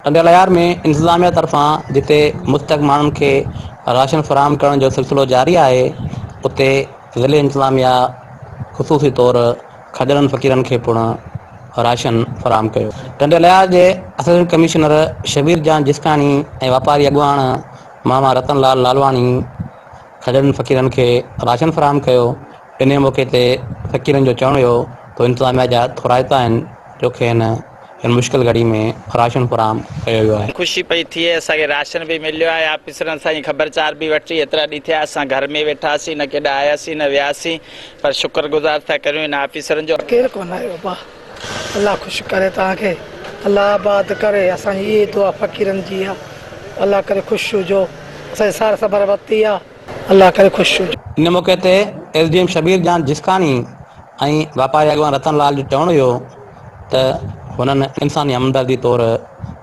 ٽنڊي الهيار ۾ انتظاميا طرفان جتي مستحق ماڻهن کي راشن فراهم ڪرڻ جو سلسلو جاري آهي اتي ضلعي انتظاميا خصوصي طور کجڙن فقيرن کي پڻ راشن فراهم ڪيو. ٽنڊي الهيار جي اسسٽنٽ ڪمشنر شبير جان جسڪاڻي ۽ واپاري اڳواڻ ماما رتن لال لالواڻي کجڙن فقيرن کي راشن فراهم ڪيو. انهي موقعي تي فقيرن جو چوڻ هيو ته انتظاميا جا ٿورائتا آهن جو کين هن مشڪل گهڙي ۾ راشن فراهم ڪيو ويو آهي. خوشي پئي ٿئي اسان کي راشن به مليو آهي آفيسرن اسان جي خبر چار به وٺي ايترا ڏينهن ٿيا اسان گهر ۾ ويٺاسين نه ڪيڏانهن آياسين نه وياسين پر شڪر گذار ٿا ڪريون ان آفيسرن جو. ڪير ڪونه آيو ابا الله خوش ڪري توهان کي الله آباد ڪري اسان جي اهي دعا فقيرن جي آ الله ڪري خوش هجو اسان جي سار سنڀال ورتي آ. الله ڪري خوش هجو. ان موقعي تي S D M Shabbir Jan Jiskani ۽ واپاري اڳواڻ رتن لال جو چوڻ هيو ته هنن انساني همدردي طور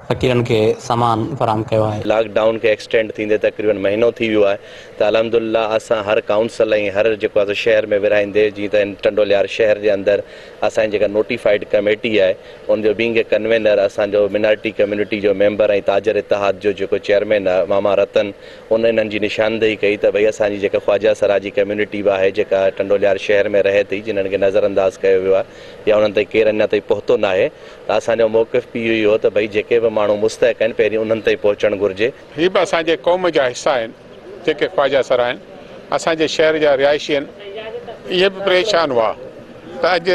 فقيرن کي سامان فراهم ڪيو آهي. لاڪ ڊائون کي ايڪسٽينڊ ٿيندي تقريبن مهينو ٿي ويو آهي ته الحمدلله اسان هر ڪائونسل ۽ هر جيڪو آهي سو شهر ۾ ورهائيندي جيئن ته هن ٽنڊو الهيار شهر جي اندر اسان جي جيڪا نوٽيفائيڊ ڪميٽي آهي ان جو بينگ اي ڪنوينر اسان جو منارٽي ڪميونٽي جو ميمبر ۽ تاجر اتحاد جو جيڪو چيئرمين آهي ماما رتن ان انهن جي نشاندهي ڪئي ته ڀئي اسان جي جيڪا خواجه سرا جي ڪميونٽي به آهي جيڪا ٽنڊو الهيار شهر ۾ رهي ٿي جنهن کي نظر انداز ڪيو ويو آهي يا انهن تائين ڪير اڃا تائين پهتو ناهي ته اسان جو موقف به اهو ئي هو ته ڀئي جيڪي به ماڻهو مستحق آهن پهرين انهن تائين پهچڻ گهرجي. هي به اسان جي قوم جا حصا آهن جيڪي خواجه سرا آهن اسان جي شهر جا رهائشي آهن اهي به پريشان هئا ته اڄ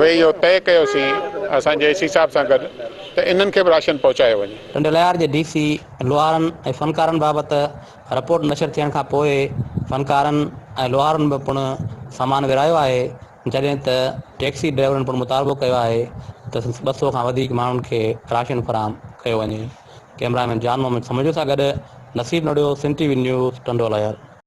ويهي اهو طئي ڪيوسين اسان جي اي سي صاحب سان گڏ ته انهن کي به راشن پهچايو وڃي. ٽنڊو الهيار جي ڊي سي لوهارن ۽ فنڪارن بابت رپورٽ نشر ٿيڻ کان پوء فنڪارن ۽ لوهارن به پڻ سامان ورهايو آهي جڏهن ته ٽيڪسي ڊرائيورن پڻ مطالبو ڪيو آهي ته 200 کان وڌيڪ ماڻهن کي راشن فراهم ڪيو وڃي ڪئميرا مين جان محمد سميجو سان گڏ Naseer Norio Sindh T V news Tando Allahyar.